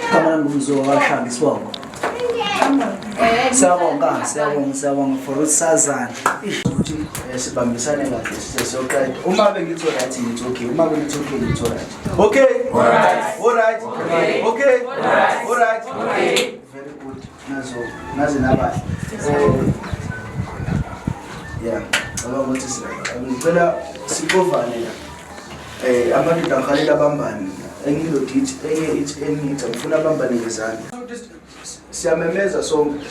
Igama lami nguMzoko kaShaka isibongo. Siyabonga, siyabonga, siyabonga for usazana. Ukuthi sibambisane kahle size siyoqeda. Uma bengithi right ngithi okay, uma bengithi okay ngithi right. Okay. Alright. Alright. Okay. Okay. Alright. Okay. Very good. Nazo, naze nabahle. Yeah, cabanga ukuthi ngicela sikovane la. Amadoda ngihalela abambane. Enye indoda ithi, enye ithi, enye ithi, ngifuna abambane ngezandla. Siyamemeza sonke,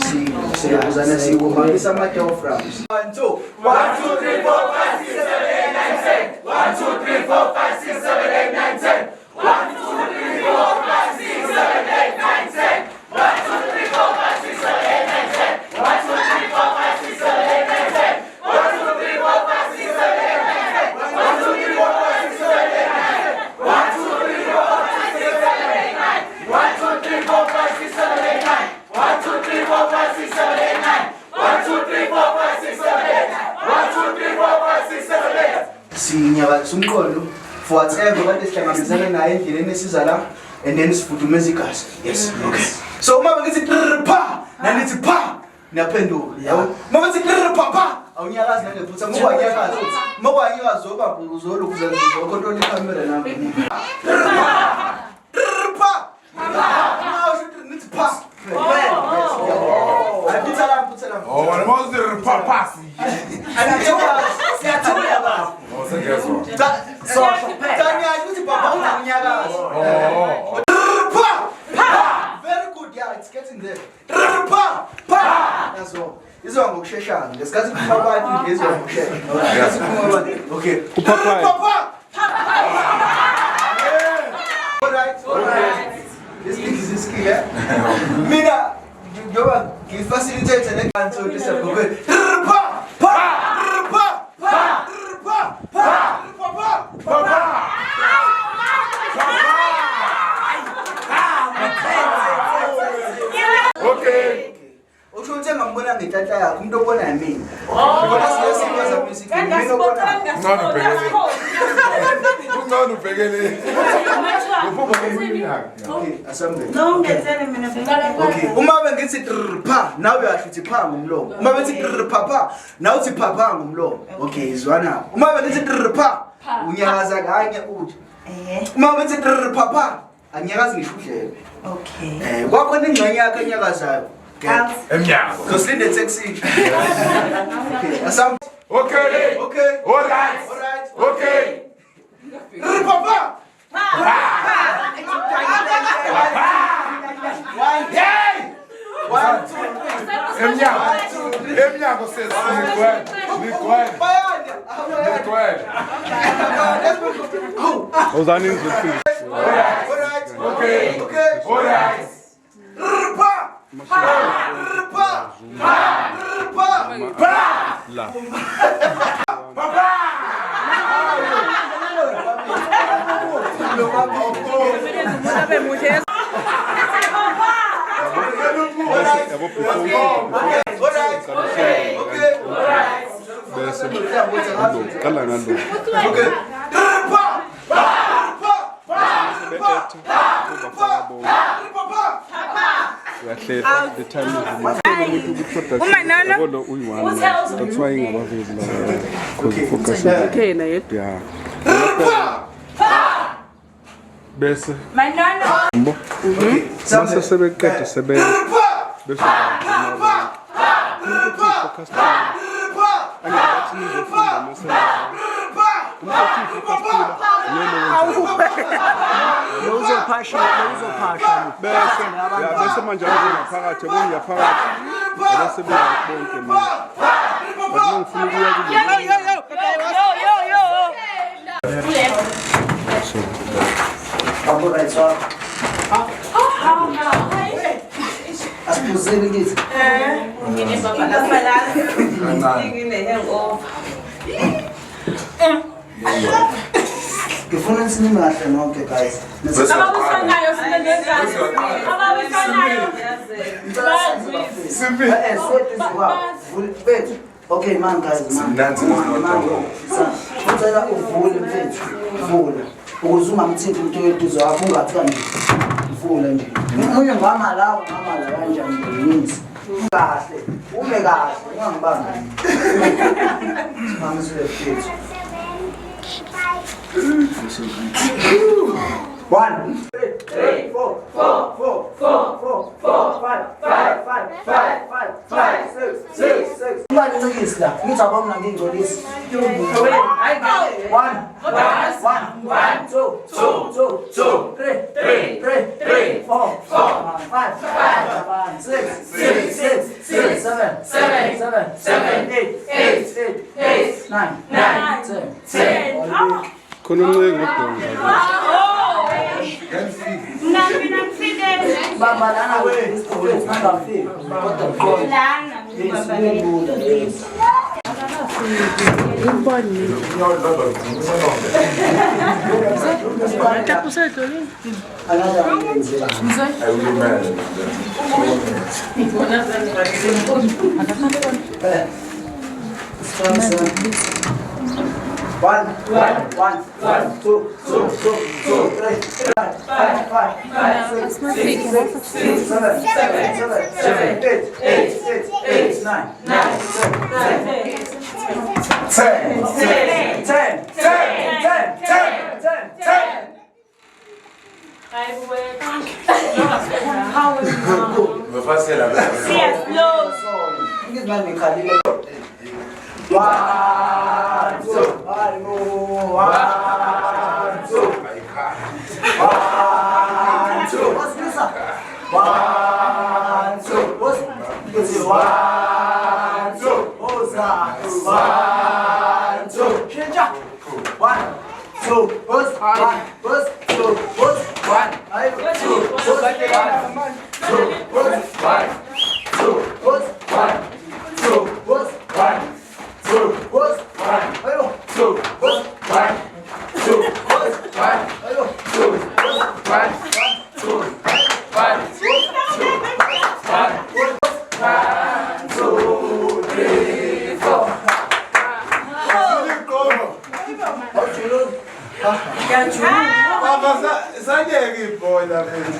siyabuzana siwomamisa ama-diaphragms. 1 2 1 2 3 4 5 6 7 8 9 10 1 2 3 4 5 6 7 8 9 10 1 2 3 4 5 6 7 8 9 10 1 2 3 4 5 6 7 8 9 10 1 2 3 4 5 6 7 8 9 10 1 2 3 4 5 6 7 8 9 10 1 2 3 4 5 6 7 8 9 10 1 2 3 4 5 6 7 8 9 1 2 3 4 5 6 7 8 9 1 2 3 4 5 6 7 8 9 1 2 3 4 5 6 7 8 1 2 3 4 5 6 7 8. Sinyakazisa umqondo for whatever kade sihlangabezana naye endleleni esiza la and then sifudumeza igazi. Yes, okay. So uma bengithi trrr pa, nanithi pa, niyaphenduka. Yabo? Uma bethi trrr pa pa, awunyakazi nangephutha. Uma wanyakaza, uma wanyakaza uzoba uzolokhu uzokhontrola ikhamera nami. Trrr pa. Trrr pa. Uma usho ukuthi nithi pa. Hayi phutha lami, phutha lami. Oh, wena mawuthi pa pass. Siyathula baba. Oh, sengiyezwa. Cha, cha ngiyasho ukuthi baba ungakunyakaza. Oh. Pa! Pa! Very good, yeah, it's getting there. Pa! Pa! That's all. Izwa ngokusheshana. Ngesikhathi kuphuma abantu nje izwa ngokushesha. Ngesikhathi kuphuma abantu. Okay. Kuphaphaya. Pa pa! All right, all right. This thing is a skill, eh? Mina njengoba ngifacilitate le kanto lesabhokweni. Pa! Pa! Pa! Pa! Pa! Pa! Pa! Pa! Pa! Okay. Usho ukuthi engambona ngenhlanhla yakhe umuntu obona yimina. Ngibona siyasikwazi mina obona. Ngcono ubhekele. Kungcono ubhekele. Uphupha ngeminyaka. Okay, asambe. Nongenzele mina Okay, uma bengithi trrr pha, nawe uyasho uthi pha ngomlomo. Uma bethi trrr pha pha, nawe uthi pha pha ngomlomo. Okay, izwana. Uma bengithi trrr pha, unyakaza kanye uthi. Uma bethi trrr pha pha, anyakazi ngisho udlebe. Okay. Kwakhona ingxenye yakhe enyakazayo. Emnyango. Zosilinde etekisini. Okay, asambe. Okay. Okay. All right. All right. Okay. Trrr pha pha. One, Hey! one, two, three. Emnyango. One, two, three. Emnyango sesigcwele. Nigcwele. Bayanda. Nigcwele. Let's go. Oh. Awuzani ngizofika. All right. Okay. Okay. All right. Pa. Pa. Pa. Pa. Pa. La. Papa! Yabo before Okay. All right. Okay. Okay. Bese ngalo qala ngalo. Okay. Pa. Pa. Pa. Be-actor ubafaka bonke. Pa. Uyahlela the time is umuntu ku-production. Umanolo? Yabo lo uyi-one. That's why ingabavezi la. Because focus. Okay na yedwa. Yeah. Bese Manono. mbo mase sebeqeda sebenza bese focus angibathi nizofunda mase Uzophasha, uzophasha. Bese ya bese manje ngaphakathi yabo ngiyaphakathi bese bonke manje but uma ngifuna ukuya kule Yo yo yo. So Abo right wakho. Asiphuzeni kithi. Ngine-hangover. Ngifuna nithi ningahle nonke guys. Ababusanayo sinendenzani? Ababusanayo. Simbi. Mfethu. Okay man guys man. Simnandi Man, man. nodwa. Ngicela uvule mfethu. Vula. Ukuze ungamthinti umuntu oyeduze wakho ungathi kanje. Mvula nje. Umunye ngama la ungama la kanjani ngininzi. Kahle, ume kahle, ungangibambi. Mama sile mfethu. 1 3 4 4 4 4 4 5 5 5 5 5 5 6 6 6. Ungancikisi la. Ngithi akwamna ngingcolisi. 1 1 1 2 2 2 2 3 3 3 3 4 4 5 5 6 6 6 6 7 7 7 7 8 8 8 8 9 9 10 10. Khona uncenga udonga. Mina ngifike Bamba lana we, ngangafiki. Kodwa kuqonda. lana. Yes, uyelula yes. Another I will manage. 1 1 1 1 2 2 2 2 3 5 5 5 6 6 6 7 7 7 7 8 8 8 8 9 9 10 10 10 10 10 10 10. Ngifasela. Yes, Ngizimali ngikhalile. 1 2 1 2 1 2. What's this? 1 2. What's this? 1 2. Oza. 1 2. Shinja. 1 2. What's 1? What's 2? What's 1? 2. What's 1? 2. What's 1? 2. What's 1? 2. What's 1? 2. What's 1? Ayo. 2. What's 1? 2. What's 1? Ayo. 2. What's 1? 2. 1. 1 2 3 4. Baba sanyeke ibhola mfethu.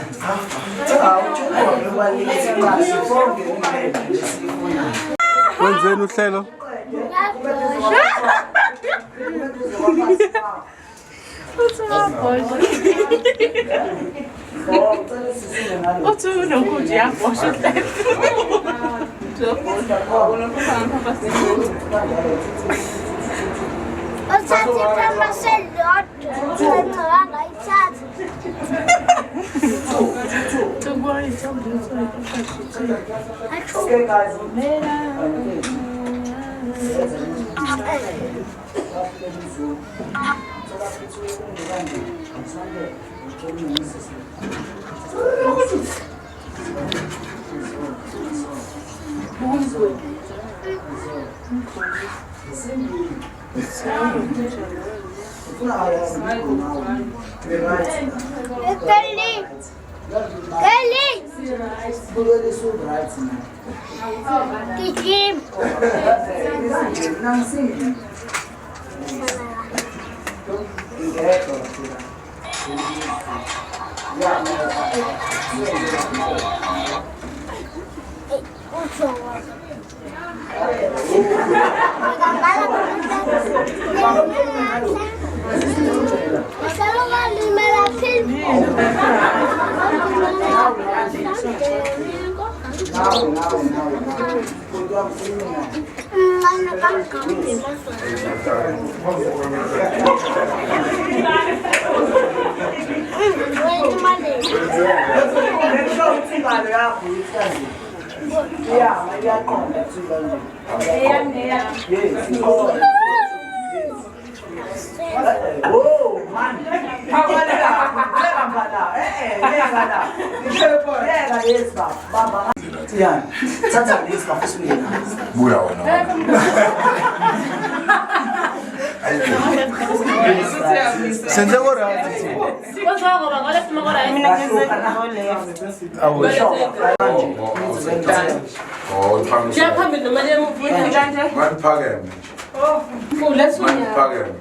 Wenzeni uhlelo? Uthi unokuthi uyabhosha uhlelo. Uthatha iphepha selilodwa, ungangayithatha. Okay guys. Kelly. Kelly. Gijim. Oh man. Buya wena. Senze ko right. Mina ngenze ngo left. Oh, uphakamise. Phambili noma Kanje. Maniphakeme nje. Maniphakeme.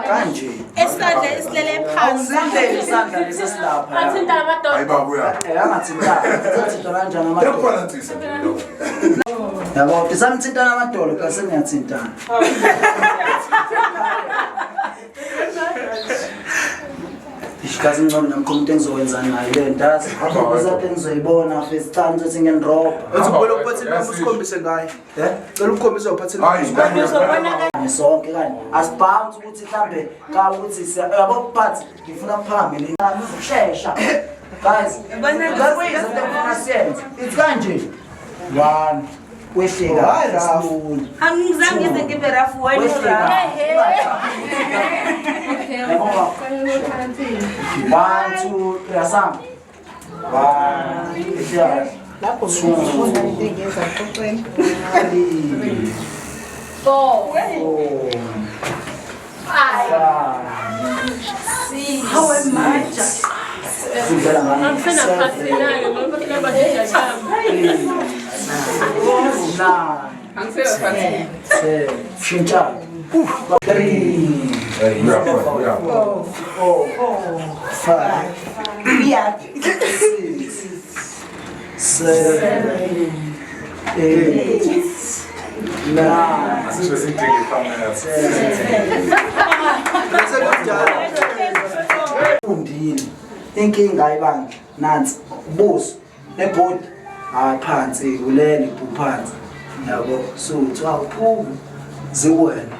Kanje. Esandla esilele phansi. Awusindele isandla lesi esilapha. Athinta amadoda. Hayi baba uya. Angathintana. Thathinta kanjani amadoda? Yakubalansisa nje lokho. Yabo, ngisamthintana amadolo kasi ngiyathintana. Ishikazi ngcono nami khona into engizokwenza nayo le ntazi. Uzaphe ngizoyibona first time ukuthi ngendrobha. Uthi ubona uphatheni nami usikhombise ngayo. Eh? Cela ukukhombisa uphatheni. Hayi, sonke kanye. Asibounce ukuthi mhlambe ka ukuthi yabo but ngifuna phambili uzoshesha. Guys, ngakwenza into engifuna siyenze. It's kanje. 1 wehleka slowly. Angizange ngize ngibe rough wena Wehleka. rough. 1 2 3 asamba. 1 yeah. Lapho 2 ngifuna into engenza xoxeni. 3 4 4 5 6 Hawe manja. Angisena phathinayo ngoba kulaba njalo. 9 Angisena phathina. 10 shintsha 3 Uyakhona, uyakhona. 4 5 6 7 8 9 Asisho sidinge ikhamera. Fundile. Inkinga ibandla nansi ubuso nebhodi hayi phansi ulele phansi yabo so uthi awuphumi ziwena.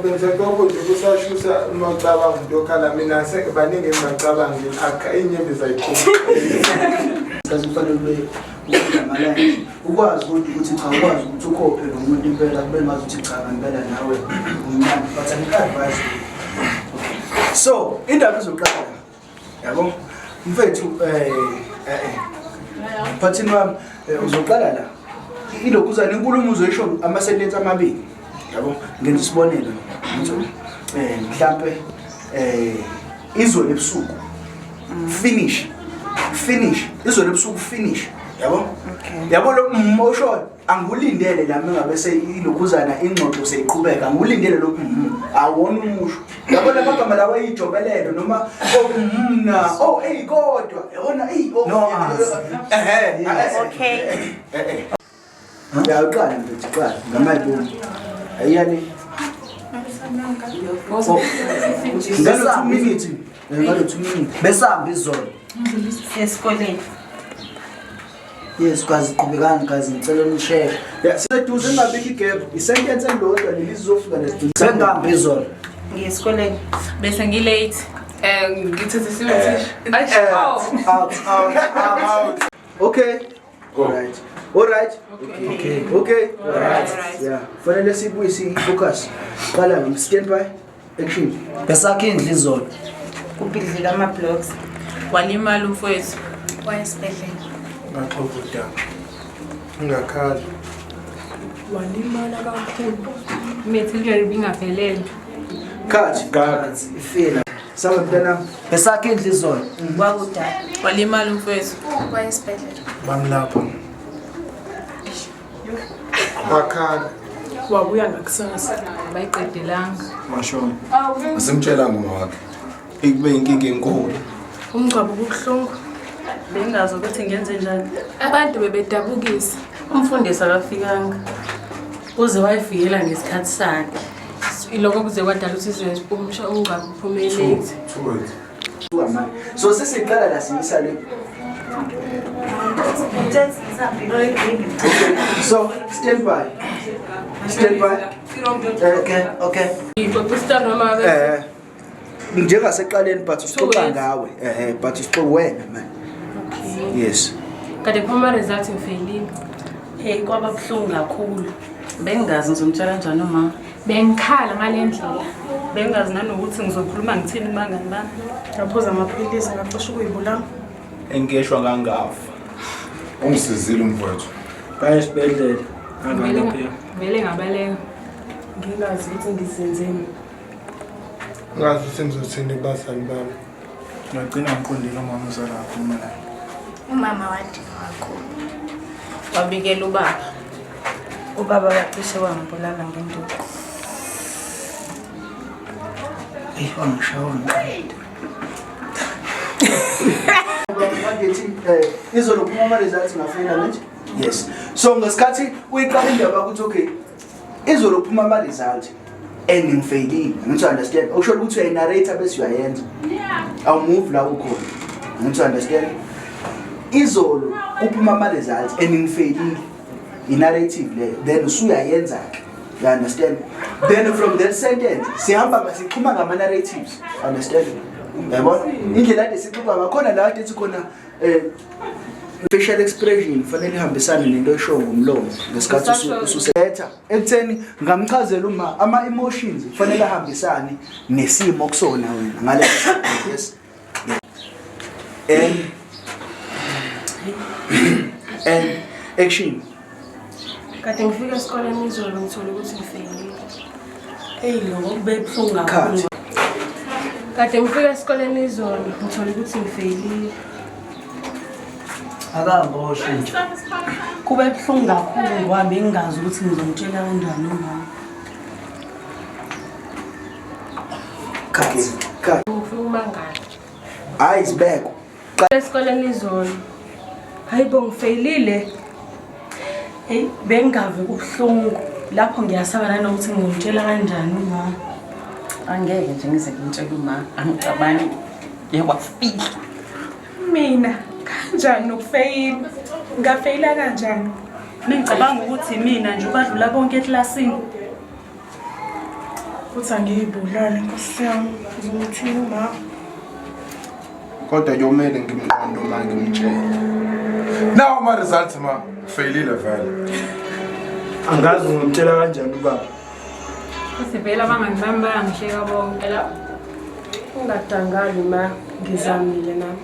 Benze lokho nje kusashusa uma ucabanga umuntu okhala mina baningi engingacabangi akha iy'nyembezi ayiphumi. Kaze kufanele ube unamalanga ukwazi ukuthi cha ukwazi ukuthi ukhophe lo muntu impela kube ngazi ukuthi cha ngempela nawe umnandi but angika-advise. So indaba izoqala yabo mfethu phathini wami uzoqala la ilokhuzana inkulumo uzoyisho ama-sentence amabili yabo. Ngenza isibonelo ngithi mhlambe izolo ebusuku finish finish izolo ebusuku finish yabo. Yabo lo mosho angulindele la mengabe seyilokhuzana ingxoxo seyiqhubeka angulindele lo awona umusho yabo lamagama lawa ayijobelelo noma mna oh hey kodwa yabona hey no Okay. Yaqala mfethu qala ngamayibomu ayiyani ngalo 2 minutes ngalo 2 minutes besihamba izolo Esikoleni. Yes guys qhubekani guys ngicela nishare. Yeah siseduze ngingabikho igap isentence elilodwa leli sizofika nesidingo. Sengihamba izolo. Ngiye esikoleni. Bese ngilate. Ngithathisiwe thisha. Out out out. Okay. Go. Right. All right. Okay. Okay. All right. Yeah. Fanele sibuye si-focus. Qala ngam stand by. Action. Besakhe indlu izolo. Kubhidlika ama-blocks. Walimala umfowethu. Wayesibhedlela. Ngaxova udaba. Ngakhala. Walimala kakhulu. Material ibingaphelele. Cut. Cut. Ifela. Samba mntanami. Besakhe indlu izolo. Kwakudala. Walimala umfowethu. Wayesibhedlela. Bamlapha. Wakhala. Wabuya ngakusasa. Bayiqedelanga. Mashona. Asimtshela ngoma wakhe. Ikube inkinga enkulu. Umngcwabo kubuhlungu. Bengazi ukuthi ngenze njani. Abantu bebedabukisa. Umfundisi akafikanga. Uze wayifikela ngesikhathi sakhe. Iloko kuze kwadala ukuthi umsha ungabe uphume late. 2 words. So sesiqala la siyisa le. So stand by. Stand by. Okay, okay. Ixoxa noma Njengaseqaleni but usixoxa words. ngawe. But usixoxa wena man. Yes. Kade phuma results ngifeyilile. Hey kwaba buhlungu kakhulu. Bengazi ngizomtshela kanjani uma. Bengikhala ngale ndlela. Bengazi nanokuthi ngizokhuluma ngithini kubangani bami. Ngaphuza amaphilisi ngaxosha ukuyibulala. Engeshwa ngangafa. Ungisizile umfowethu. Baya esibhedlela. Angalapheka. Vele ngabaleka. Ngingazi ukuthi ngizenzeni. Ngazi ukuthi ngizothini kubazali bami. Ngagcina ngiqondile umama uzala kakhuluma naye. Umama wadinwa kakhulu. Wabikela ubaba. Ubaba wacishe wangibulala ngenduku. Eyi wangishaya wangiqeda. Mangithi izolo kuphuma ama-results ngafeyila nje. Yes. So ngesikhathi uyiqala indaba ukuthi okay izolo kuphuma ama-results and ngifeyilile. Ngithi understand. Okusho ukuthi uyayi-narrate bese uyayenza. Awumove la ukhona. Ngithi understand. Izolo kuphuma ama-results and ngifeyilile. I-narrative leyo. Then usuyayenza-ke. You understand? Then from that sentence sihamba sixhuma ngama-narratives. Understand? Yabona? Indlela ade sixoxa ngakhona la ade ethi khona facial expression kufanele ihambisane nento eshoyo ngomlomo ngesikhathi ususetha ekutheni ngamchazela uma ama emotions kufanele ahambisane nesimo kusona wena ngaleso yes and action. Kade ngifika esikoleni izolo ngithole ukuthi ngifeyilile. Eyi lokho kube buhlungu kakhulu. Cut. Kade ngifika esikoleni izolo ngithole ukuthi ngifeyilile. Akahambe oshintsha. Kube buhlungu kakhulu ngoba bengingazi ukuthi ngizomtshela kanjani umama. Cut. Cut. Ngifuna ukumangala. Hayi sibeko. Esikoleni izolo. Hayi bo ngifeyilile. Eyi bengingave kubuhlungu. Lapho ngiyasaba nanokuthi ngizomtshela kanjani umama. Angeke nje ngize ngimtshele uma angicabangi ngiyakwafihla. Mina kanjani nokufeyila? Ngafeyila kanjani? Mengicabanga ukuthi mina nje ubadlula bonke eklasini. Futhi angiyibulale Nkosi yami. Ngizomthini umama? Kodwa kuyomele ngimqonde uma ngimtshele. Nawo ama-results ma, feyilile vele. Angazi ngomtshela kanjani ubaba. Futhi vele abangani bami bayangihleka bonke la. Ungadangali ma, ngizamile nami.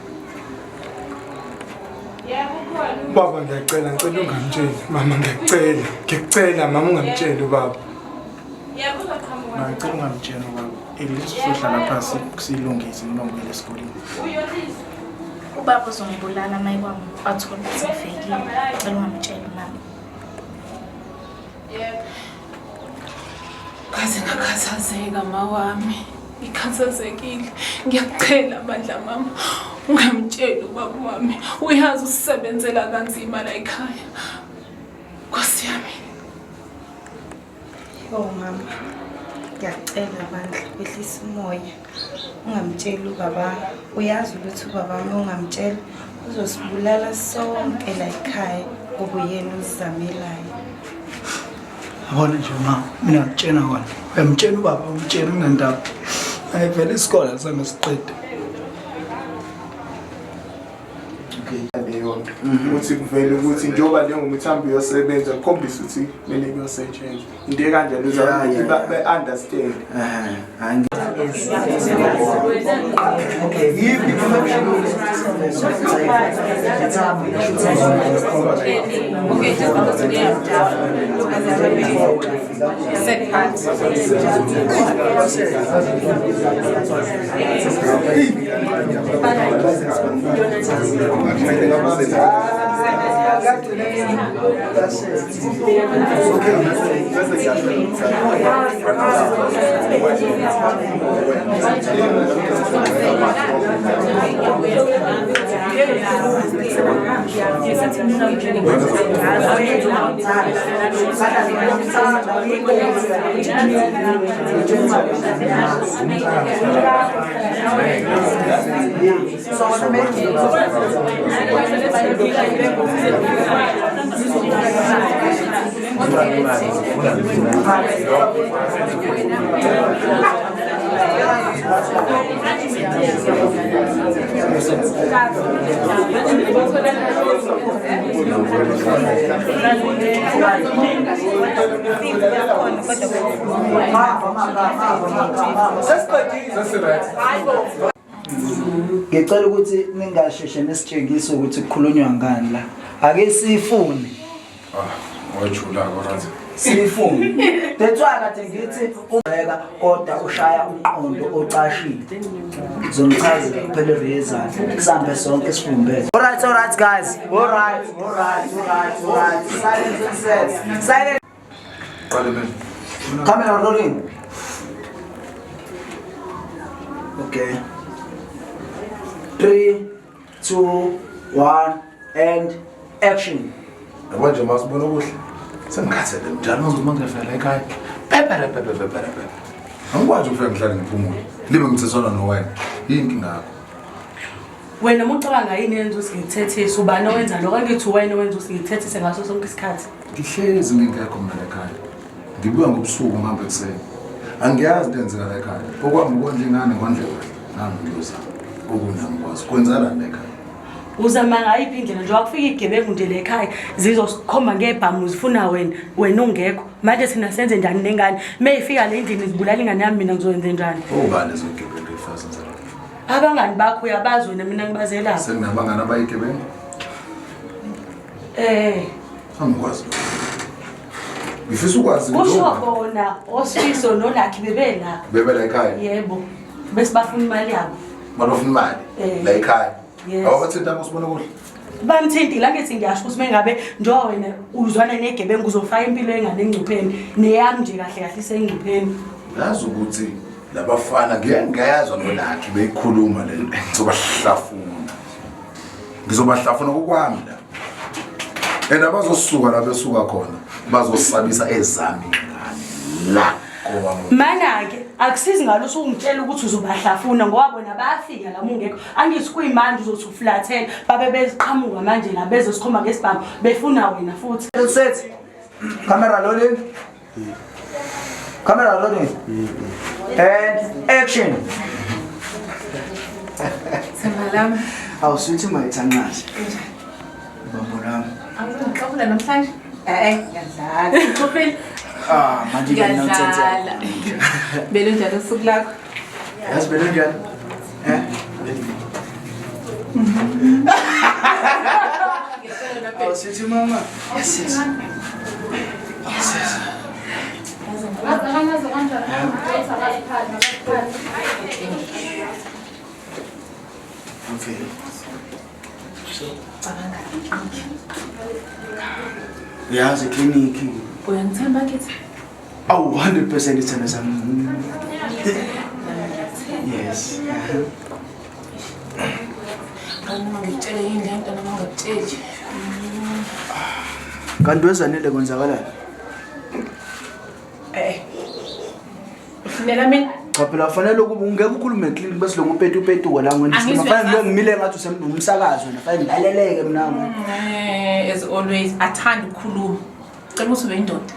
Baba ngiyacela, ngicela ungamtsheli. Mama ngiyacela, ngiyacela mama ungamtsheli ubaba. Ma ngicela ungamtsheli ubaba. At least uzohlala phansi silungise noma ngibuyele esikoleni. Ubaba uzongibulala uma ekwami athola ukuthi ngifeyilile. Ngicela ungamtsheli mama. Ngaze ngakhathazeka ma wami. Ngikhathazekile. Ngiyakucela bandla mama. Ungamtsheli ubaba wami. Uyazi usisebenzela kanzima la ekhaya. Nkosi yami. Yo mama, ngiyacela bandla wehlisa umoya. Ungamtsheli ubaba. Uyazi ukuthi ubaba uma ungamtshela uzosibulala sonke la ekhaya ngoba uyena uzizamelayo. Yabona nje ma, mina ngikutshena kona. Uyamtshela ubaba, umtshela kunandaba. Hayi vele isikole azange siqede. Leyo nto. Ukuthi kuvele ukuthi njengoba le ngoma ithi uyosebenza kukhombisa ukuthi kumele kuyosetshenzwa. Into ekanjalo Yeah, yeah, ukuthi be-understand. Okay, yiphi Okay, just because we have set part. Ngicela ukuthi ningasheshe nisitshengise ukuthi kukhulunywa ngani la. Ake sifune. Wajula kodwa. Siyifune. That's why kade ngithi ubheka kodwa ushaya umqondo ocashile. Ngizomchazela kuphela irezali. Sihambe sonke sifumbele. Alright, alright guys. Alright, alright, alright, alright. Silence on set. Silence. Qale mina. Camera rolling. Okay. 3 2 1 and action. Yabo nje masibona okuhle. Sengikhathele njalo uma ngifika la ekhaya. Pepere pepere pepere pepere. Angikwazi ukufika ngihlale ngiphumule. Libe ngithisana nowena. Yini inkinga yakho? Wena uma ucabanga yini yenza ukuthi ngikuthethise ubani owenza lokho angithi uwena owenza ukuthi ngikuthethise ngaso sonke isikhathi. Ngihlezi ngingekho mina la ekhaya. Ngibuya ngobusuku ngihambe ekuseni. Angiyazi into eyenzeka la ekhaya. Okwami ukondla ingane ngondle kahle. Nami ngiyozama. Okunye angikwazi. Kwenzakalani la ekhaya? Uzama ngayiphi indlela nje wakufika igebengu nje le ekhaya zizosikhomba ngebhamu zifuna wena wena ungekho manje thina senze njani nengane meyifika le ndlini zibulala ingane yami mina ngizoyenze njani Obani lezogebengu efazenza lokho? Abangani bakho uyabazi wena mina ngibazelaphi. Senginabangani abayigebengu? Eh. Angikwazi lokho. Ngifisa ukwazi Kusho njengoba bona oSifiso noLucky bebela. bebela ekhaya. Yebo. Bese bafuna imali yabo. Balofuna imali Eh. la ekhaya. Yes. Awabathinta usibona kuhle. Bamthintile angithi ngiyasho ukuthi mengabe njengoba wena uzwana negebengu uzofaka impilo yengane engcupheni neyami nje kahle kahle isengcupheni. Yazi ukuthi labafana ngeke ngiyazwa noLucky beyikhuluma le nto. Ngizobahlafuna. Ngizobahlafuna kokwami la. And abazosuka la besuka khona bazosabisa ezami ingane la kowami. Mana-ke akusizi ngalo usungitshela ukuthi uzobahlafuna ngoba bona bayafika la mungekho. Angithi kuyimanje uzothi uflathela babe beziqhamuka manje la bezosikhomba ngesibhamu befuna wena futhi. Set. Camera rolling. Camera rolling. And action. Themba lami. Awu sweet mayithanqazi. Bambo lami. Awuzongixabula namhlanje? Eh, ngiyadlala. Uphile? Ah, manje ke nonsense. Ngiyadlala. Belunjani usuku lakho? Yazi belunjani? Eh? Awu sweet mama. Yes, yes. Yes, yes. Okay. Uyazi ekliniki. Uyangithemba kithi? Awu 100% ithemba sami. Yes. Kanti noma ngikutshele yini le nto noma ngakutsheli? Kanti wezanele kwenzakalani? Eh. Ufunela mina? Cha phela fanele ukuba ungeke ukhulume ekliniki bese lo upetu la ngwena. Angizwe Fanele ngibe ngimile ngathi usemsakazo wena. Fanele ngilaleleke mina manje. As always athanda ukukhuluma. Cela ukuthi ube indoda.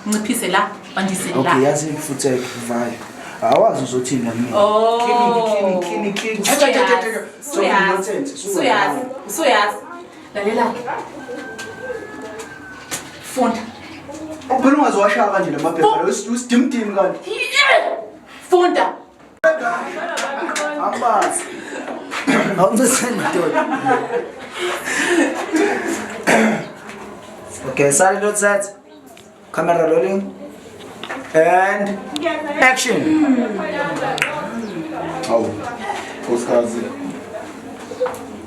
Nciphise la, bandise la. Okay, yazi futhi vayo. Awazi uzothini la mina. Oh. Clinic, clinic, clinic. Usuyazi. Usuyazi. Usuyazi. Lalela ke. Funda. Phela ungazowashaya kanje lamaphepha. Usidimdimi kanti. Funda. Ambazi. Awunciseni ndoda. Okay, silent on set. Camera rolling. And action. Hawu. Nkosikazi.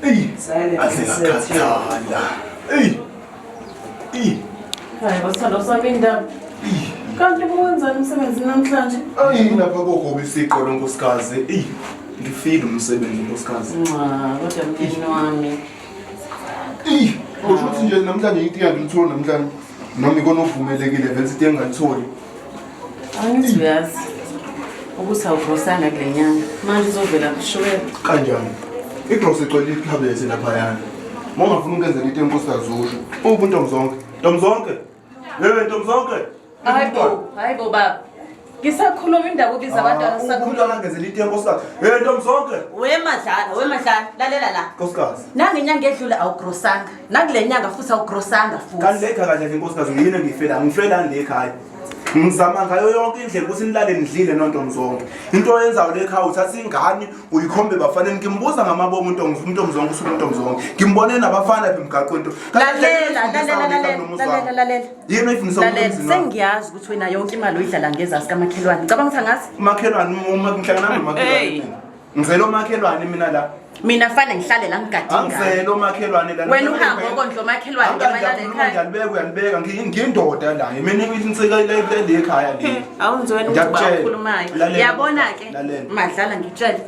Eyi. Silent on set. Asingakhathala. Eyi. Eyi. Hayi basithando sami indaba. Kanti buwenzani umsebenzi namhlanje? Ayi lapha kogoba isiqolo nkosikazi. Eyi. Ngifile umsebenzi nkosikazi. Nca, kodwa mndeni wami. Eyi. Usho ukuthi nje namhlanje itiya ngilithola namhlanje. Noma ikona ovumelekile vele itiya ngalitholi. Angithi uyazi ukuthi awugrosanga kule nyanga. Manje uzovela kushukela. Kanjani? Igrosa igcwele ikhabethe laphayana. Uma ungafuni ukenzela into enkosikazi usho. Uphi uNtombizonke? Ntombizonke. Wewe Ntombizonke. Hayibo, hayibo baba. Ngisakhuluma indaba ubiza abantwana Uphi umntwana angenzela into enkosikazi? Wewe Ntombizonke. We madlala, we madlala, lalela la. Nkosikazi. Nangenyanga edlule awugrosanga. Nakule nyanga futhi awugrosanga futhi. Kanti le ekhaya kahle nkosikazi ngiyini engiyifela? Ngifelani le ekhaya? Ngizama ngayo yonke indlela ukuthi nilale nidlile nontomzonke. Into oyenzayo le ekhaya uthatha ingane uyikhombe bafaneni ngimbuza ngamabomu untomzonke usuku untomzonke. Ngimbone nabafana lapha emgaqweni. Lalela, lalela, lalela, lalela, lalela. Yini oyifundisa umuntu Lalela, emzini wakho? sengiyazi ukuthi wena yonke imali oyidlala ngezasi kamakhelwane. Ngicabanga ukuthi angazi? Umakhelwane uma ngihlangana nomakhelwane. mina. Ngizela umakhelwane mina la. Mina fanele ngihlale la ngigade ingane. Angizela umakhelwane la. Wena uhambe okondla umakhelwane ngemali yale Angikhuluma ekhaya. ngiyalibeka uyalibeka ngiyindoda la. Mina insika le ekhaya le. Awunzi wena ukuthi Ngiyakutshela. ukhulumayo. Lalela. Yabona ke Lalela. madlala ngitshele.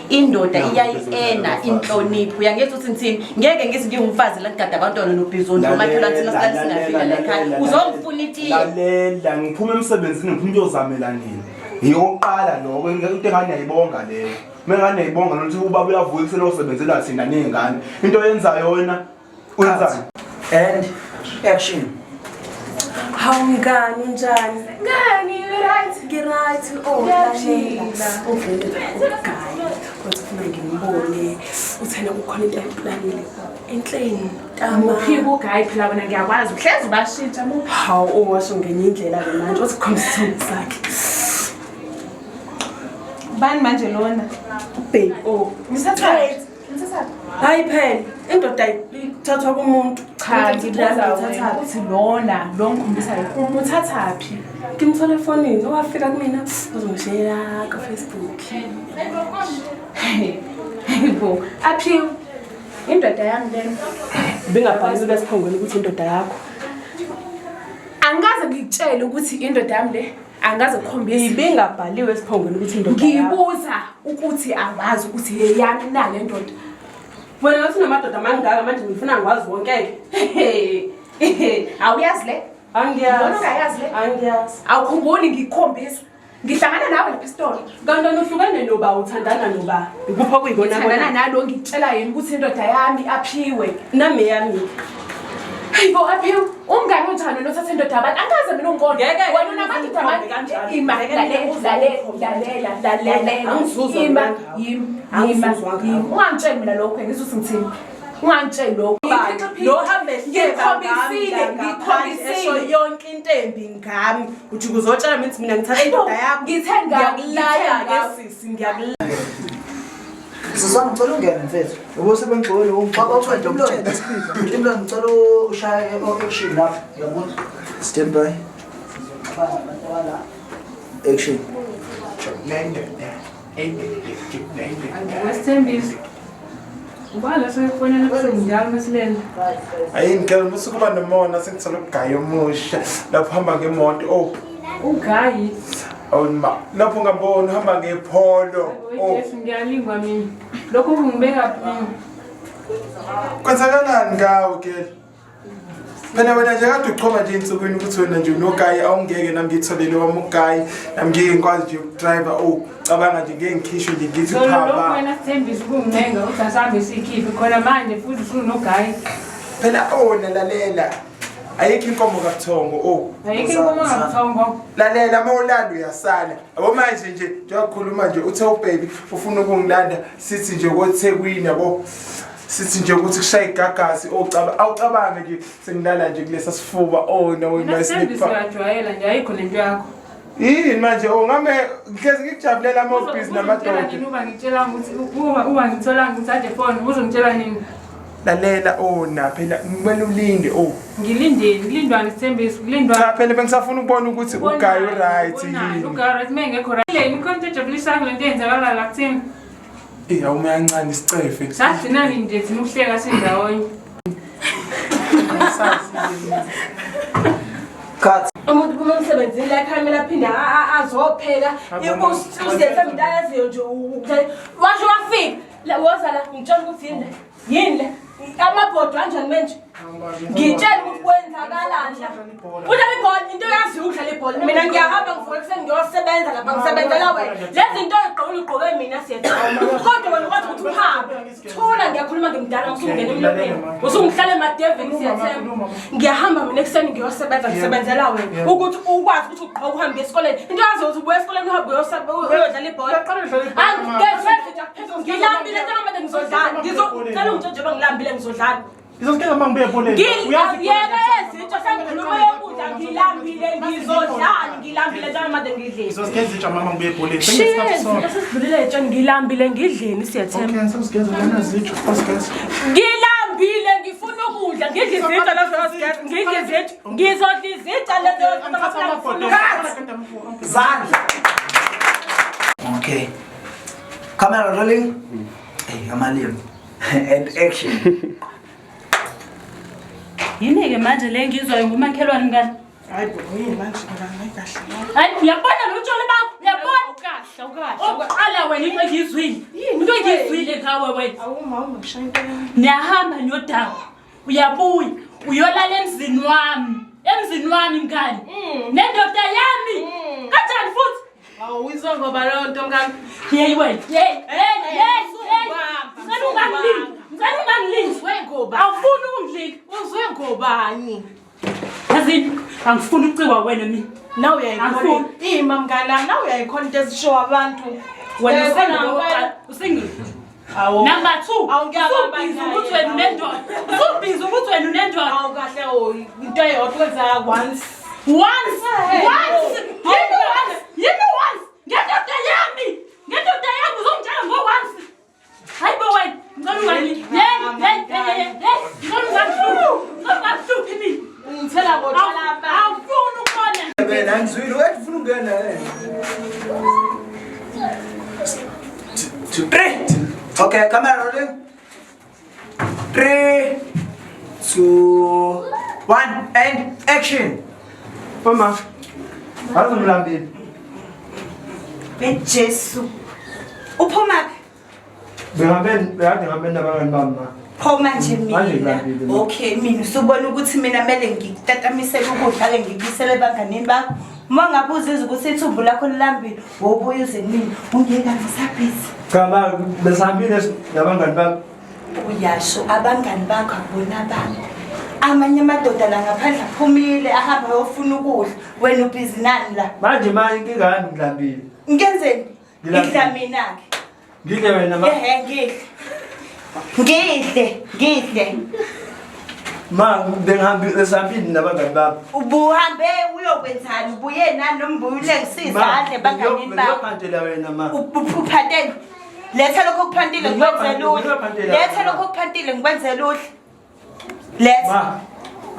Indoda iyayi-ena inhlonipho. Uyangezwa ukuthi ngithini? Ngeke ngithi ngiwumfazi la ngigada abantwana nobhizondla umakhelwane thina sihlale singafika la ekhaya. Uzongifuna itiye. Lalela ngiphuma emsebenzini ngiphuma ukuyozamela nina. Ngiyoqala lokho into engane yayibonga leyo. Mengane yayibonga nokuthi ubaba uyavuka ekuseni osebenzela thina nezingane. Into oyenzayo wena uyenzani? And action. Hawu mngani unjani? Ngani, right? Ngiright. Oh, Ngiyaphila. lalela. Uvele uGayi. Kodwa ufuna ngimbone. Uthena kukhona into ayiplanile. Enhleni tama. Muphi uGayi phela wena ngiyakwazi uhlezi ubashintsha muphi. Hawu owasho ngenye indlela ke manje uthi khombisa isithombe sakhe. Bani manje lona? Babe, oh. Ngithatha. Ngithatha. Hayi phela, indoda ithathwa kumuntu. Cha, ngibuza wena Ngithatha. ukuthi lona lo ngikhombisayo umuthathaphi? Ngimthole efonini, owafika kumina uzongishela ku Facebook. Hayibo, aphiwe. Indoda yami lena. Bengabhalisi besiphongweni ukuthi indoda yakho. Angikaze ngikutshele ukuthi indoda yami le angikaze kukhombisa. Ibingabhaliwe esiphongweni ukuthi indoda yakho. Ngibuza ukuthi awazi ukuthi yeyami na le ndoda. Wena ngathi unamadoda amangaka manje ngifuna ngikwazi wonke ke. Awuyazi le? Angiyazi. Lona ungayazi le? Angiyazi. Awukhumbuli ngikukhombisa. Ngihlangana nawe lapha esitolo. Kanti wena uhlukene noba uthandana noba? Ikuphi okuyikona Ngithandana nalo ngikutshela yena ukuthi indoda yami aphiwe. Nami yami. Hayibo aphiwe. Umngane onjani wena othatha indoda yabantu? Angikaze mina ungikondle. Ngeke Wena unamadoda uze kanjalo. Ima, Ngeke lalela, uze lalela, ungikhombe. lalela, Lalela, lalela. angizuzwa Ima, mina ngawe. yima, Angizuzwa yima, ngawe. yima. Ungangitsheli mina lokho, ngizwe ukuthi ngithini. Ungangitsheli lokho. Lo hambe Ngikhombisile, ngikhombisile ngikhombisile. yonke into embi ngami. Uthi kuzotshela mina ukuthi mina ngithatha indoda yakho. Ngithe ngawe, Ngiyakulaya ngithe ke ngawe. sisi, ngiyakulaya. Sisami ngicela ungene mfethu. Yabo sebengigcwele Baba uthwele umlomo. Umlomo ngicela ushaye action lapha. Uyabona? Stand by. Action. Wesithembiso. Ubani lo sekufonela ebusuku njalo masilele? Ayi ngicela musuke uba nomona sengithola ugayi omusha lapho uhamba ngemoto oh Ugayi. awu ma lapho ungamboni uhamba ngepholo oh Jesu ngiyalingwa mina. Lokho kungibeka phi mina? kwenzakalani ngawe gele phela wena nje kade uchoma nje insukwini ukuthi wena nje unogayi awungeke nami ngitholele wami ugayi nami ngeke ngikwazi nje ukudrayiva oh cabanga nje ngeke ngikhishwe nje ngithi Solo lokho phaba wena Sithembiso ukungincenga ukuthi asihambe siyikhiphe khona manje futhi usunogayi. phela ona lalela ayikho inkomo kabuthongo oh Ayikho inkomo kabuthongo. Lalela uma ulanda uyasala yabo manje nje njengokukhuluma nje uthe ubaby ufuna ukungilanda sithi nje koThekwini yabo sithi nje ukuthi kushaya igagasi ocaba awucabange nje sengilala nje kulesa sifuba oh no Wena my Sithembiso sleep uyajwayela nje ayikho lento yakho. yini manje oh ngame ngihlezi ngikujabulela ama busy Uzongitshela namadoda nini uba ngitshela ukuthi uba ngithola ngithathe phone uzongitshela nini? lalela oh na phela kumele ulinde oh Ngilindeni, kulindwani Sithembiso, kulindwani. cha phela bengisafuna ukubona ukuthi ugayi uright yini Ugayi right mengekho right. Le ikhona into ejabulisayo ngale nto eyenzakala la kuthina. Eh awume kancane isicefe Sagcina nini nje thina ukuhleka sindawonye. Cut. Umuntu phuma emsebenzini la ekhaya kumele aphinde azopheka. Usiyethemba into ayaziyo nje ukudlala. Washo wafika. Woza la ngitshela ukuthi yini le. Yini le? Amabhodo anjani manje? Ngitshela ukuthi kwenzakalani la. Udlala ibhola into oyaziyo ukudlala ibhola. Mina ngiyahamba ngivuka ekuseni ngiyosebenza lapha ngisebenzela wena. Lezi zinto oyigqokile ugqoke mina siyethemba. Kodwa wena ukwazi ukuthi uhambe. Thula ngiyakhuluma ngimdala usungena emlomeni. Usungihlala emadevini siyethemba. Ngiyahamba mina ekuseni ngiyosebenza ngisebenzela wena ukuthi ukwazi ukuthi ugqoke uhambe esikoleni. Into oyaziyo ukuthi ubuya esikoleni uhambe uyodlala ibhola. Angigezwe nje phezulu ngilambile njengamanje ngizodlala. Ngizocela ungitshele njengoba ngilambile ngizodlala. Ngizosigeza uma ngibuye ebholeni. Uyazi Yeka ezinto sengikhuluma yokudla ngilambile ngizodlani ngilambile njengamanje ngidleni. Ngizosigeza itsha mama ngibuye ebholeni. Senginesikhathi sonke. Sesidlulile etsheni ngilambile ngidleni siyathemba. Okay, sewusigeza lana zitsho. Usigeza. Ngilambile ngifuna ukudla ngidla izinto lezo sigeza ngidla izinto ngizodla izinto lezo Zandla. Okay. Camera rolling. Hey, amalimi. And action. Yini-ke manje le ngiyizwayo ngumakhelwane mngani? Hayi bo, yini manje mngani, hayi kahle. Hayi uyabona lo tsholo bakho, uyabona? Awukahle, awukahle. Oqala wena into engiyizwile. Into engiyizwile ngawe wena. Awuma ungishaya into yami. Niyahamba niyodakwa. Uyabuya, uyolala emzini wami. Emzini wami mngani. Nendoda yami. Kanjani futhi? Awuyizwa ngoba leyo nto mngani. Yeyi wena. Yeyi, hey, hey, hey. Ngicela ungangilindi. Ngicela ungangilindi. Uzwe ngoba. Awufuni ukungilika. Uzwe ngobani? Yazini, angifuni ukucikwa wena mina. Nawe uyayikhona. Angifuni. Ima mngani wami, nawe uyayikhona into ezishow abantu. Wena Uyayikhona usingle ngempela. okokuqala, usingle. Awu. Number 2. Awu, ngiyabamba Usubhizi naye. ukuthi wena unendoda. Usubhizi ukuthi wena unendoda. Awu kahle o into eyodwa kwenzeka once. Once, Hey, once, oh. yini once, yini once. Ngendoda yami, ngendoda yami uzongitshela ngo once. Hayi bo wena, ngicela ungangi. Hey, hey, hey, hey, hey. Ngicela ungangihluphi. Ngicela ungangihluphi mina. Ungithela ngotshwala abantu. Awufuni ukubona. Phela angizwile uyathi ufuna ukungena eh. Three. Okay, camera rolling. 3, 2, 1, and action. Mama. Azi ngilambile. Bejesu. Uphuma Bengabe bekade ngihambe nabangani bami ma. phuma nje Manje mina. ngilambile, ma. Okay, mina usubona ukuthi mina kumele ngikutatamisele ukudla ke ngikuyisele ebanganini bakho. Uma ngabe uzizwa ukuthi ithumbu lakho lilambile, wobuya uze kumina. Ungeke ngisabhizi. Cha ma besihambile nabangani bami. Uyasho abangani bakho akubona bami. Amanye amadoda la ngaphandle aphumile ahamba ayofuna ukudla. Wena ubhizi nani la? Manje ma inkinga yami ngilambile. Ngenzeni? Ngilambile. Ngidla mina-ke. Ngidle wena ma. Ehhe ngidle. Ngidle, ngidle. Ma bengihambile besihambile nabangani bami. Ubuhambe uyokwenzani? Ubuye nani noma ubuye ulengise izandla ebanganini bakho? Ngiyophantela wena ma. Uphantele. Letha lokho okuphantile ngikwenzele udle. Ngiyophantela. Letha lokho okuphantile ngikwenzele udle. Letha. Ma.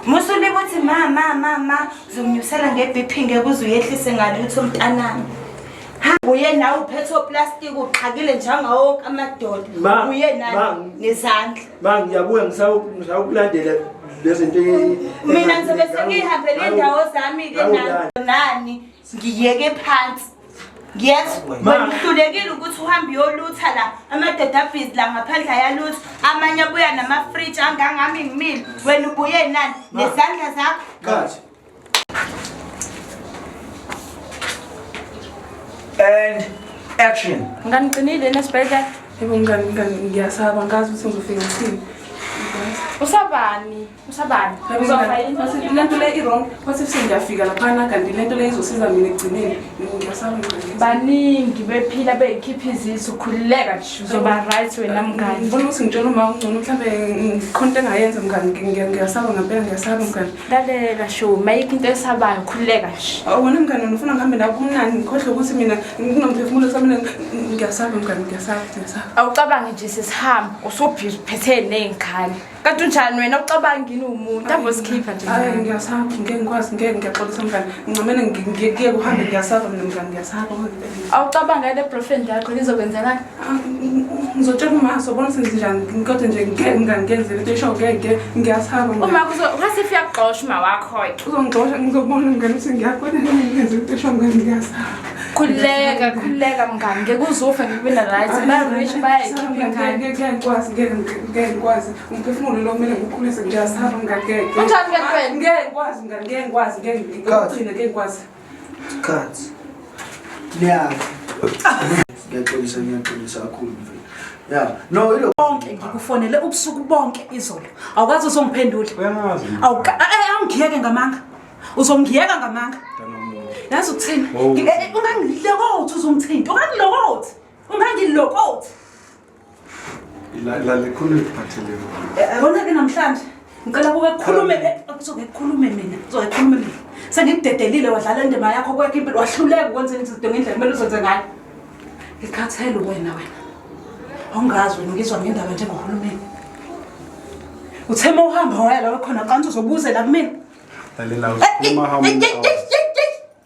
Musulibe uthi ma ma ma ma uzonginyusela nge-BP ngeke uze uyehlise ngalutho mntanami. Hamba uye nawe uphethe oplastiki uqhakile njengawo wonke amadoda. Ma, Uye nani ma. nezandla. Ma ngiyabuya ngisawukulandela lezi zinto. Mina ngizobe sengihambele indawo zami-ke nani ngiyeke phansi. Ngiyezwa Ma. wena uhlulekile ukuthi uhambe uyolutha la amadoda abhizi la ngaphandle ayalutha amanye abuya namafriji angangami ngimile wena ubuye nani nezandla zakho Cut. And action. Mngani uqinile yini esibhedlela? Yebo mngani, mngani ngiyasaba ngazi ukuthi ngizofika ngithini. Usabani? Usabani? Yebo, Uzofa mngani, yini? wathi le nto le i-wrong wathi sengiyafika laphana kanti le nto le izosiza mina ekugcineni ngiyasaba mngani. Baningi bephila beyikhipha izisu khululeka nje uzoba right wena mngani. Ngibona ukuthi ngitshela uma ungcono mhlawumbe ngikhona into engayenza mngani ngiyasaba ngempela ngiyasaba mngani. Lalela sho mayikho into esabayo khululeka nje. Awu, wena mngani ufuna ngihambe nawe kumnandi ngikhohlwe ukuthi mina nginomphefumulo samina ngiyasaba mngani ngiyasaba ngiyasaba. Awucabangi nje sesihamba usubhizi uphethe ney'ngane. Kanti unjani wena ucabangi yini umuntu abo sikhipha nje. Hayi mngani. ngiyasaba ngeke ngikwazi ngeke ngiyaxolisa mngani ncamene ngiyeke uhambe ngiyasaba mina mngani ngiyasaba. Awucabangi le boyfriend yakho lizokwenzelani? Ngizotshela uma sobona senzenjani kodwa nje ngeke mngani ngenze lento esho ngeke ngiyasaba mngani. Uma kuzo ungasifika kuxosha uma wakho ke. Uzongixosha ngizobona mngani ukuthi ngiyakona ngenze into esho mngani ngiyasaba. Khululeka khululeka mngani ngeke uzufe ngikube na right. Ba rich bayayikhipha ingane. Ngeke ngikwazi ngeke ngeke ngikwazi umphefumulo lo kumele ngiwukhulise ngiyasaba mngani ngeke. Unjani kanti wena? Ngeke ngikwazi mngani ngeke ngikwazi ngeke ngigcine ngeke ngikwazi. Cut. Niyaphi? Ngiyaxolisa ngiyaxolisa kakhulu mfethu. Yeah. No, ilo bonke ngikufonele ubusuku bonke izolo awukazi uzongiphendula Uyangazi. Awungiyeke ngamanga uzongiyeka ngamanga yazi ukuthini Oh. Ungangilokothi uzongithinta ungangilokothi ungangilokothi. La khona ngiphathele. Yabona-ke namhlanje ngicela kuke kukhulume kuzoke kukhulume mina, kuzoke kukhulume mina. Sengikudedelile wadlala indima yakho kwekho impilo wahluleka ukwenza izinto ngendlela kumele uzenze ngayo. Ngikhathele wena wena. Awungazi wena ngizwa ngendaba njengohulumeni. Uthe uma uhamba waya la khona kanti uzobuzela kumina. Lalela uzokhuluma how many hours?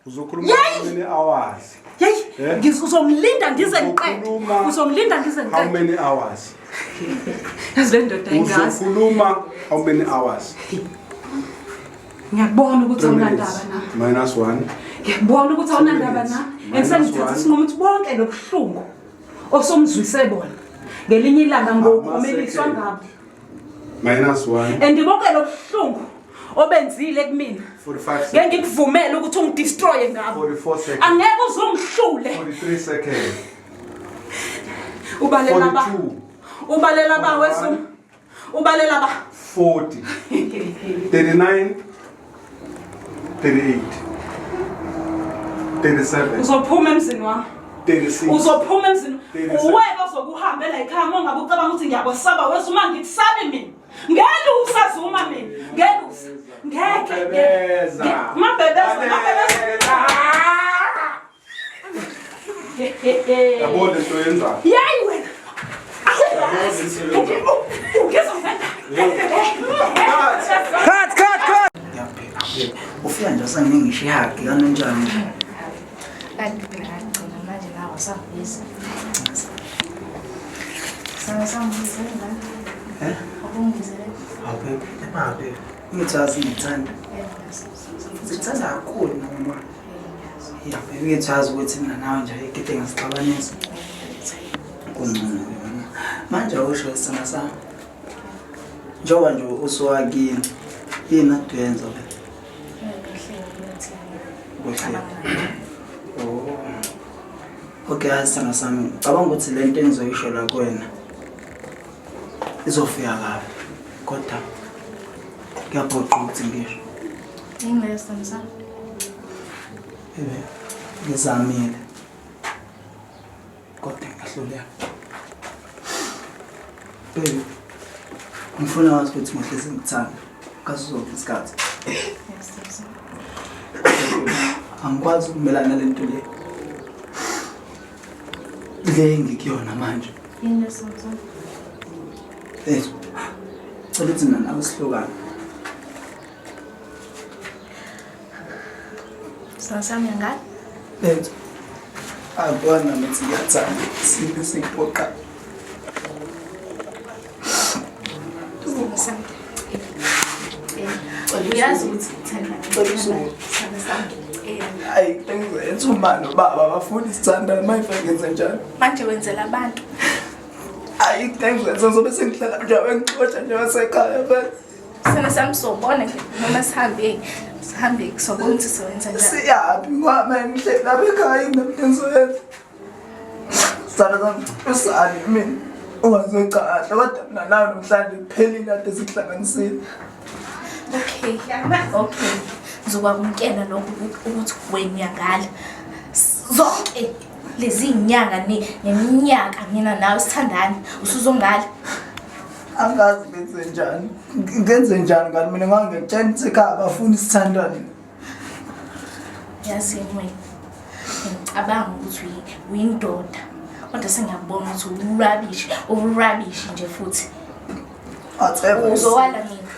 Uzokhuluma how many hours? Yeyi, uzongilinda ngize ngiqede. Uzongilinda ngize How ngiqede. many hours? Yazi le ndoda ayingazi. Uzokhuluma how many hours? Ngiyakubona ukuthi 3 awunandaba minutes nami. minus 1. Ngiyakubona ukuthi awunandaba nami. And Minus sengithatha one. isinqumo ukuthi bonke lobuhlungu osomzwise bona ngelinye ilanga ngokumeliswa ngabo. Minus 1. And bonke lobuhlungu obenzile kumina 45 ngeke seconds. ngikuvumele ukuthi ungidestroye ngabo. 44 seconds. Angeke uzungihlule. 43 seconds. Ubalela ba. 42. Ubalela ba wesum. Ubalela ba. 40. 39. 38. 37. Uzophuma emzini wami. 36. Uzophuma emzini. 37. Uwena ozokuhambela ekhaya uma ungabe ucabanga ukuthi ngiyakwesaba wesuma ngikusabi mina. Ngeke usazuma mina. Ngeke usa. Ngeke. Mabhebeza. Mabhebeza. Mabhebeza. Yabo le nto yenzayo. Yeyi wena. Awuyazi. Ungizovela. Cut, cut, cut. Ufika nje sengingisho ihagi kanjani? Kanti phela ngagcina manje nawe usangibuyisa. Sana sangibuyisele ngani? Eh? Ubungibizele? Hawu baby, babe. Ngithi azi ngithanda. Ngithanda kakhulu mama. Ya baby, ngithi azi ukuthi mina nawe nje igide ngasixabanisa. Kungcono ke mama. Manje awusho isithanda sami. Njengoba nje usuwakini, yini aduyenza le? Kuhle. Oh. Okay, yazi sithanda sami, ngicabanga ukuthi le nto engizoyisho la kuwena izofika kabi. Kodwa kuyaphoqa ukuthi ngisho. Yini leyo sithando sami? Bebe, ngizamile. Kodwa ngiyahluleka. Baby, ngifuna wazi ukuthi ngihlezi ngikuthanda ngaso sonke isikhathi. Angikwazi ukumelana nale nto le. Le ngikuyona manje. Yini leyo sithando sami? Eh, cela ukuthi mina nawe sihlukane. Sithando sami ngani? Lethu. Angikwazi nami ukuthi ngiyathanda isimo esingiphoqa. Sithando sami. Uyazi ukuthi ngithanda. Sithando sami. Hayi, into engizoyenza uma nobaba bafuna isithandane uma ngifike ngenze njalo. Manje wenzela abantu. Hayi, into engizoyenza ngizobe sengihlala nje bengixosha nje wasekhaya vele. Sithando sami sobona nje noma sihambe sihambe sobona ukuthi sowenza njani. Siyaphi ngoba mina ngihleli lapha ekhaya nginento engizoyenza. Sithanda sami usali mina. Ungazocha kahle kodwa mina nawe namhlanje kuphelile kade sikuhlanganisile. Okay. Okay. Ngizokwamukela lokho ukuthi wena uyangala. Zonke lezi nyanga neminyaka mina nawe sithandana usuzongala. Angazi ngenze njani. Ngenze njani kanti mina ngangiyakutshela ukuthi ekhaya abafuni sithandane. Yazi wena ngicabanga ukuthi uyindoda kodwa sengiyakubona ukuthi urubbish, urubbish nje futhi. Whatever. Uzowala mina.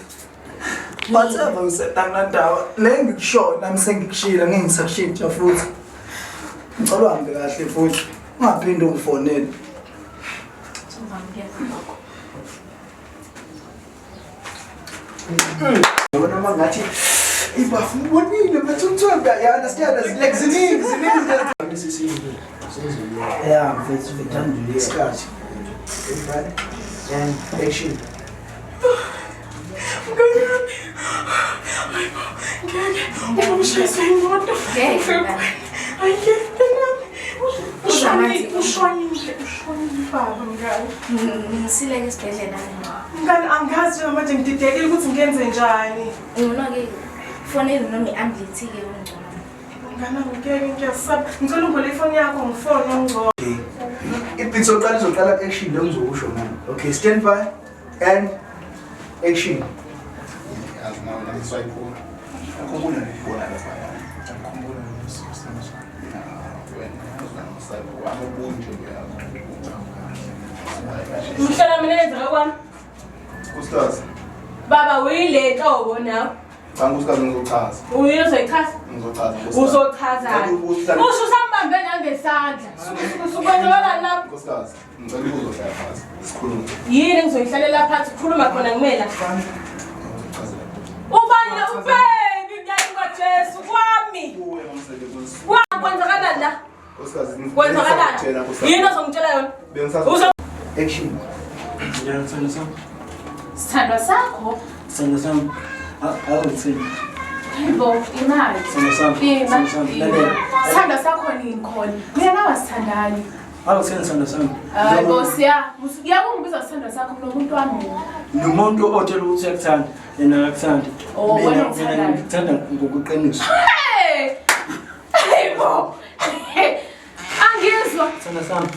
Whatever usetangandawo le ngikushoyo nami sengikushila ngeke ngisakushintsha futhi. Ngicela uhambe kahle futhi ungaphinde ungifonele. Sokwamukela lokho. Yabona uma ngathi ibafu ubonile mfethu umthombe ya understand like ziningi ziningi. Yeah, mfethu ngithanda isikhathi. And action. Mngani wami. Hayibo, ngeke. Uma ushayiswe imoto. Ngeke. Hayi ngeke mngani. Ushonile, ushonile, ushonile baba mngani. Ngisileke esibhedlela mina. Mngani angazi nje manje ngididekile ukuthi ngenze njani. Ngcono-ke fonele noma i-ambulance-ke kungcono. Mngani wami ngeke ngiyasaba. Ngicela ungibole ifoni yakho ngifone ongcono. Ibig Skit soqala izoqala ku-action lo ngizokusho manje. Okay, stand by and action. Yazi nawe nami swayiphula. Ngikhumbula ngikubona lapha. Ngikhumbula Mhlola mina nenzeka kwami. Nkosikazi. Baba uyile nhlobo nawe. Cha nkosikazi ngizochaza. Uyini uzoyichaza? Ngizochaza. Uzochazani? Usho usambambe nangesandla. Sukwenzakalani lapho? Nkosikazi, ngicela ukuzohlala phansi. Sikhulume. Yini ngizoyihlalela phansi khuluma khona kumela. Ubani lo baby ngiyayinga Jesu kwami. Kwenzakalani la? Nkosikazi, Kwenzakalani? Yini ozongitshela yona? Uzo Action. Njani sithando sami? Sithandwa sakho? Sithando sami. Awuthini? Hayibo, imali. Sithando sami. Ima. Sithando sami. Lalela. Sithandwa sakho nini khona? Mina nawe asithandani. Awuthini sithando sami? Hayibo siya, uyakungibiza sithandwa sakho nomuntu wami mina. Nomuntu otshela ukuthi uyakuthanda, yena akakuthandi. Oh, Mina wena mina ungithandayo. ngikuthanda ngokuqiniso. Hey! Hayibo. Angizwa. Sithando sami.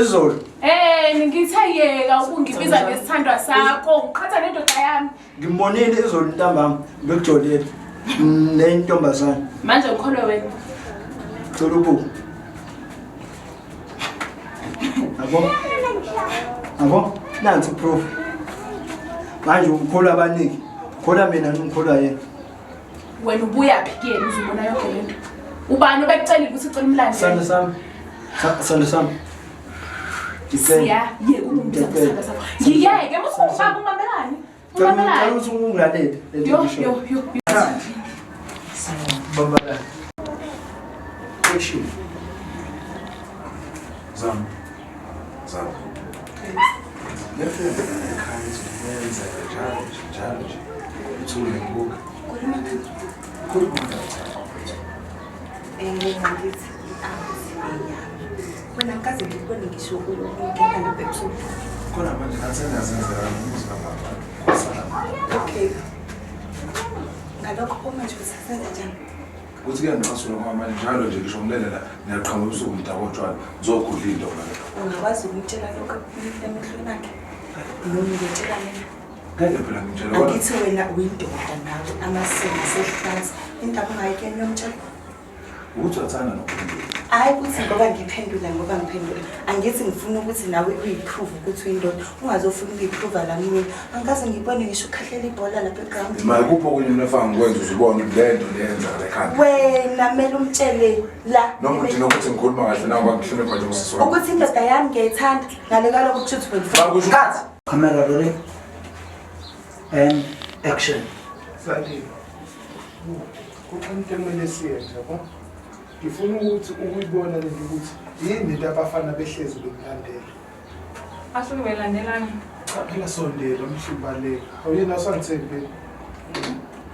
Izolo Eh, ngithe yeka ukungibiza ngesithandwa sakho, ngiqhatha nendoda yami. ngimbonile izolo ntambama bekujolile nentombazane. Manje ngikholwe wena. Cela ubuke. Yabo? Yabo? Nansi proof. Manje ukholwa abaningi. Ukholwa mina ngikholwa yena. Wena ubuya phi kuyena uzobona yonke lento? Ubani obekucelile ukuthi ucela umlandele? Sithando sami. Sithando sami. Ngicela. Siya, yeka ukungibiza ngesithandwa sakho. Ngiyeke, musukubaba umamelani? Cela Umamelani? ukuthi ungilalele lento Yo, engishoyo. yo, yo. Bamba la. Action. Zama. Zama. Lefebe ekhaya izokwenzeka njalo nje njalo nje. Uthule ngibuka. Khuluma ngami. Ngithi i-out eyami. Wena ngikaze ngikubone ngisho ungena lapha ebusuku. Khona manje ngathi engazenzeka umuzi kababa. Kwasala. Okay. Ngalokho manje usasenza njani? Kuthi kuyangicasula ngoba manje njalo nje ngisho ngilele la ngiyaqhamuka ebusuku ngidakwa utshwala ngizokhudla into manje. Ungakwazi ukumtshela lokho emehlweni akhe? Noma ngiyotshela mina? Ngeke phela ngitshele kodwa Angithi wena uyindoda nawe amasiko asehlaza. Indaba ungayikeni yomtshela? ukuthi uyathanda nokuphendula. Hayi ukuthi ngoba ngiphendula ngoba ngiphendula. Angithi ngifuna ukuthi nawe uyiprove ukuthi uyindoda. Ungazofuna ukuyiprova la mina. Angikaze ngibone ngisho ukhahlela ibhola lapha eground. Ma kupho okunye mina efanga ngikwenza uzubona ukuthi le nto leyenzakala ekhanda. Wena kumele umtshele la. Noma uthi nokuthi ngikhuluma kahle nawe ngihlonipha nje usisi wami. Ukuthi indoda yami ngiyayithanda. Ngale kalokho kusho ukuthi wena. Cut. Camera rolling. And action. Zandile. Kukhona into ekumele siyenze yabo. Ngifuna ukuthi ukuyibona lento ukuthi yini into abafana behlezi bekulandela. Asuke belandelana. Cha phela sondela umhlubaleka. Awuyena usangithembile.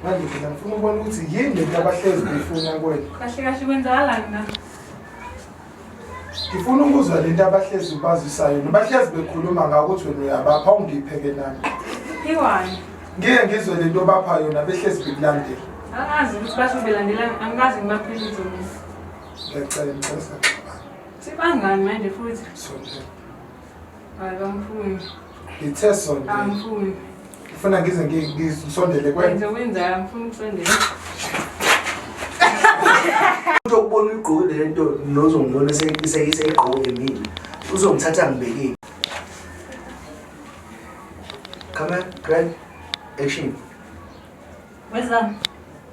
Manje phela ngifuna ukubona ukuthi yini lento abahlezi beyifuna kuwena. Kahle kahle kwenzakalani na? Ngifuna ukuzwa lento abahlezi bazisayo nobahlezi bekhuluma ngawo ukuthi wena uyabapha ungipheke nami. Iwani. Ngike ngizwe lento bapha yona behlezi bekulandela. Angazi ukuthi basho belandelana, angikaze ngibaphile lutho mina. Ngiyacela ngicela. Sibangani manje futhi? Sondela. Hayi bangifuni. Ngithe sondela. Angifuni. Ngifuna ngize ngisondele kwena. Wenza wenzayo angifuni ukusondela. Umuntu okubona uyigqokile le nto nozongibona seyigqoke mina. Uzongithatha ngibekile. Camera, grab, action. Wezami,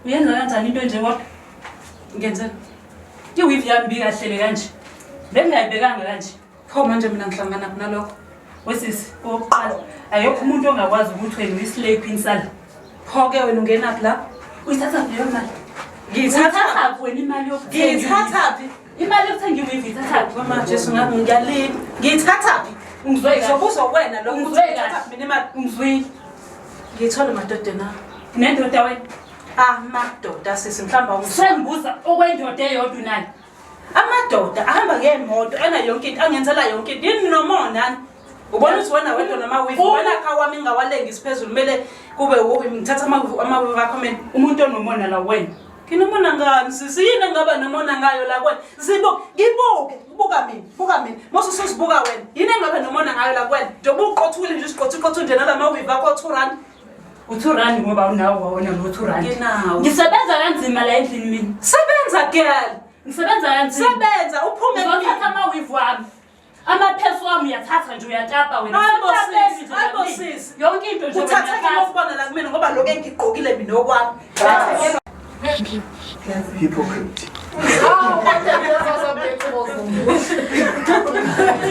uyenza kanjani into enje kodwa? Ngenzeni? I-weave yami ibikahlele kanje. Bengingayibekanga kanje. Pho manje mina ngihlangana nalokho. Wesisi, okokuqala, ayekho umuntu ongakwazi ukuthi wena uyi-slay queen sala. Pho-ke wena ungenaphi lapho? Uyithathaphi leyo mali? Ngiyithathaphi wena imali yokuthenga? Ngiyithathaphi? Imali yokuthenga i-weave uyithathaphi? Mama Jesu ngabe ngiyalila. Ngiyithathaphi? Ungizwe kahle. Ngizobuzwa kuwena lokho ukuthi Ungizwe kahle. ngiyithathaphi mina imali. Ungizwile. Ngiyithola emadodeni ami. Nendoda wena? Amadoda sisi mhlawumbe awungizwa. Sengibuza okwendoda eyodwa unayo. Amadoda ahamba ngey'moto ena yonke into angenzela yonke into yini nomona ubona ukuthi wena wedwa namawivi wena kha wami ngingawalengisi phezulu kumele kube ngithatha amawivi akho mina Umuntu onomona la wena. Nginomona ngani sisi yini engingaba nomona ngayo la kwena zibo ngibuke ngibuke Buka mina, buka mina. Mose usuzibuka wena. Yini engabe nomona ngayo la kuwena? Njengoba uqothule nje usiqothu uqothu nje nalama weave akho 2 rand. U2 rand ngoba unawo wawona ngo 2 rand. Nginawo. Ngisebenza kanzima la endlini mina. Sebenza girl. Ngisebenza kanzima. Sebenza uphume Uzothatha ama-weave wami. Amaphesi wami uyathatha nje uyatapa wena. Hayibo Usitapeni sisi, nje hayibo la kumina. sisi. Yonke into nje wena Uthatha kimi uyathatha. ukubona la kumina ngoba lokho engigqokile mina okwami. Hypocrite. Oh,